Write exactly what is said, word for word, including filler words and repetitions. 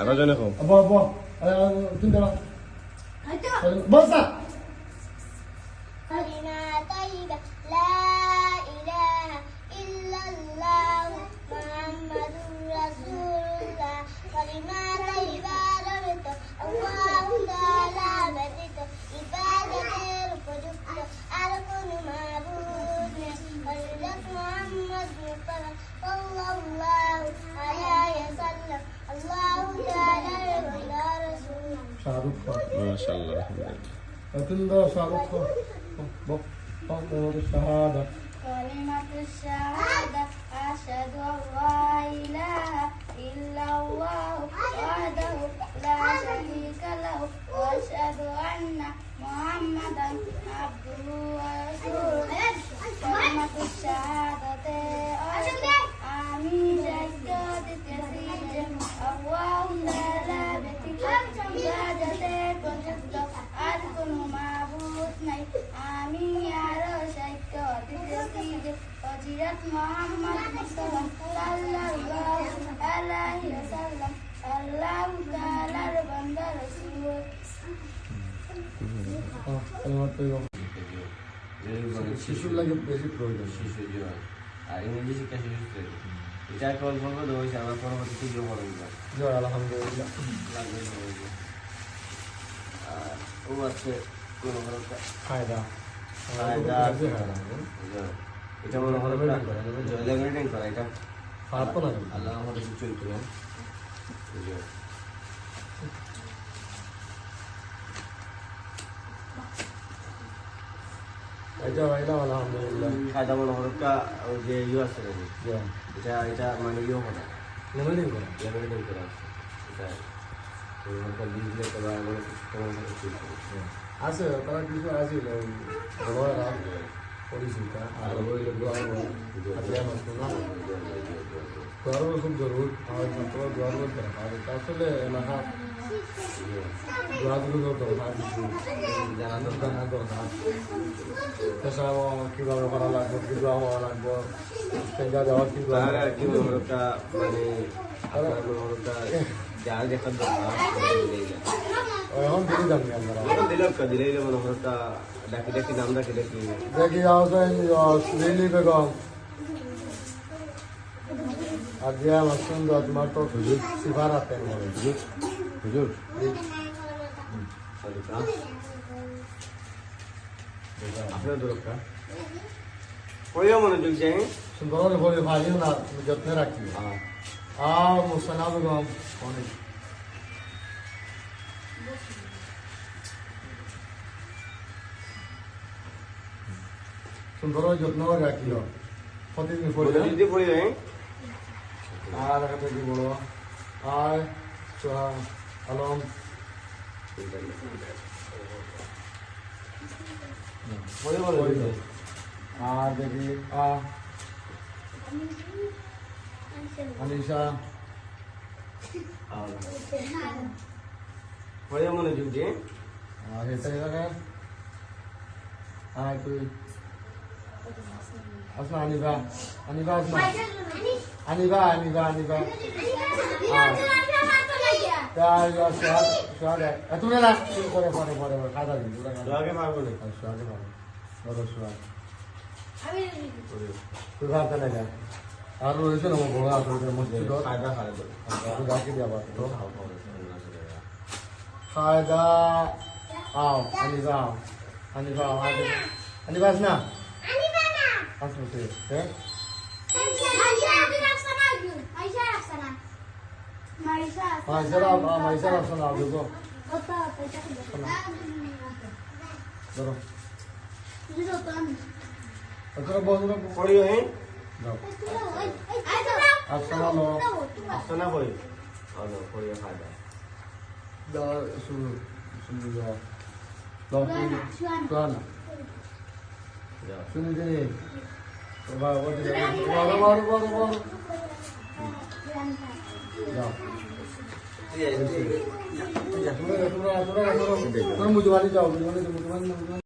আরো জনে কও। আব্বা, আব্বা। আরে, আরে, তুমি দাঁড়াও। বস না। كلمة طيبة لا إله إلا الله محمد رسول الله. كلمة طيبة রহিত আল্লাহ তাআলা ব্যতীত ইবাদতের উপযুক্ত আর কোনো মাবুদ নেই। হযরত মুহাম্মদ মুস্তাফা সাল্লাল্লাহু আলাইহি ওয়াসাল্লাম আল্লাহ তাআলার বান্দা রাসূল। শাহরুখ খান। মাশাআল্লাহ, আলহামদুলিল্লাহ। এখন তো শাহরুখ খান। বল, বল, বল, শাহাদা। كلمة الشهادة أشهد أن لا إله إلا الله وحده لا شريك له وأشهد أن محمدا عبده ورسوله. كلمة الشهادة অর্থ আমি সাক্ষ্য দিতেছি যে আল্লাহ তাআলা ব্যতীত ইবাদতের উপযুক্ত আর কোনো মাবুদ নাই। আমি আরো সাক্ষ্য দিতেছি যে হযরত মুহাম্মদ মুস্তাফা সাল্লাল্লাহু আলাইহি ওয়াসাল্লাম আল্লাহ তাআলার বান্দা রাসূল। শিশুর লাগে বেশি প্রয়োজন। শিশু, জি। আর ইংরেজি শিক্ষা শিশু শ্রেণী। এটা একটা অল্প অল্প দেওয়া হয়েছে, আবার পরবর্তীতে ইয়ে করা যাবে। জি, আলহামদুলিল্লাহ। লাগবে সবাইকে। আর ও আছে কোনো কোনো কা-, ফায়দা। ফায়দা। জি, ফায়দা। জি। এটা মনে করো লেবেলিং করা, লেবেলিং করা। লেবেলিং করা, এটা ফারাপ তো না। আল্লাহ আমাদের কিছু চলতো না। জি। এটা পাইলাম, আলহামদুলিল্লাহ। ফায়দা মনে করো কা-, ওই যে ইয়ে আছে না? জি। এটা, এটা মানে ইয়ে করা। লেবেলিং করা। লেবেলিং করা আছে। এটা, ওই হয়তো লিখলে তো বা এগুলো কিছু তেমন ভাবে ঠিক হবে। জি। আছে, তারা কিছু আছে, ওই বড় এরা পরিচিত, আর ওই লোক দোয়া বলে, হাতিয়া মাছ না। দোয়া বলে খুব জরুরি, আমার যন্ত্র দোয়া বলতে হয়। আর এটা আসলে এলাকা দোয়াগুলো দরকার, কিছু জানা দরকার। জানা দরকার। পেশাব কিভাবে করা লাগবে, কি দোয়া হওয়া লাগবে, সেটা দেওয়া কি দোয়া তার আর কি মনে হয় একটা, মানে, আপনার মনে হয় একটা যা দেখার দরকার, এখন দিলে জানবে আপনারা। এখন দিলে একটা দিলে মনে হয় একটা ডাকি ডাকি নাম ডাকি ডাকি। দেখি, আহসান, আহ, লিলি বেগম। আর যে আমার সুন্দর, তোমার তো হুজুর। সিফার হাতে মনে হয়। হুজুর, হুজুর। জি। আপনার দরকার। পড়িও মনোযোগ দিয়ে। সুন্দর করে পড়িও, ফালিও না, তুমি যত্নে রাখিও। হ্যাঁ। আ, মুসানা বেগম, অনেক। সুন্দর করে যত্ন করে রাখিও। প্রতিদিন পড়িও। মনোযোগ দিয়ে পড়িও, হ্যাঁ? আর একটা কি বলো? আয়, সোহা, আলম। পড়িও, পড়িও। পড়িও। আর দেখি, আ। আনিশা। পড়ে মনোযোগ দিয়ে। আর এটা এলাকা। আর তুই। আসনা, আনিবা। আনিবা, আসনা। আনিবা, আনিবা, আনিবা। আর। তাই, আর সোহাগ, সোহাগ। এ, তুমি না। তুমি পরে, পরে, পরে, পরে। খাওয়া দাওয়া দিন, তোমরা খাওয়া দাওয়া। সোহাগে পারবো না। আর সোহাগে পারবো। বড় সোয়াদ। আমি তুই ভাত জানে না। আর রয়েছে না, বড় আছে, ওদের মসজিদ। খায়দা খায় তো। আর রাখি দিয়ে আবার। তো খাও, খাও, খাও। খায়দা, আও, আনিবা, আও। আনিবা, আও, আনিবা। আনিবা, আস না। আস বসে, হ্যাঁ? মাইশা, মাইশা, মাইশা, মাইশা, শোনা, দেখো। ধরো। ধরো, বল, ধরো। পড়িও, হ্যাঁ? যাও। আফসানা লো। আফসানা কই? আলো, পড়িও, খায়দা। দাও, শুরু, শুরু, যাও। দাও, শুরু, শুরু না। যাও। শুনি দে। বাবা, বড়, বড়, বড়, বড়, বড়। যাও। তোমরা, তোমরা, তোমরা, তোমরা, তোমরা মুজমানি যাও, মুজমানি, মুজমানি, মুজমানি।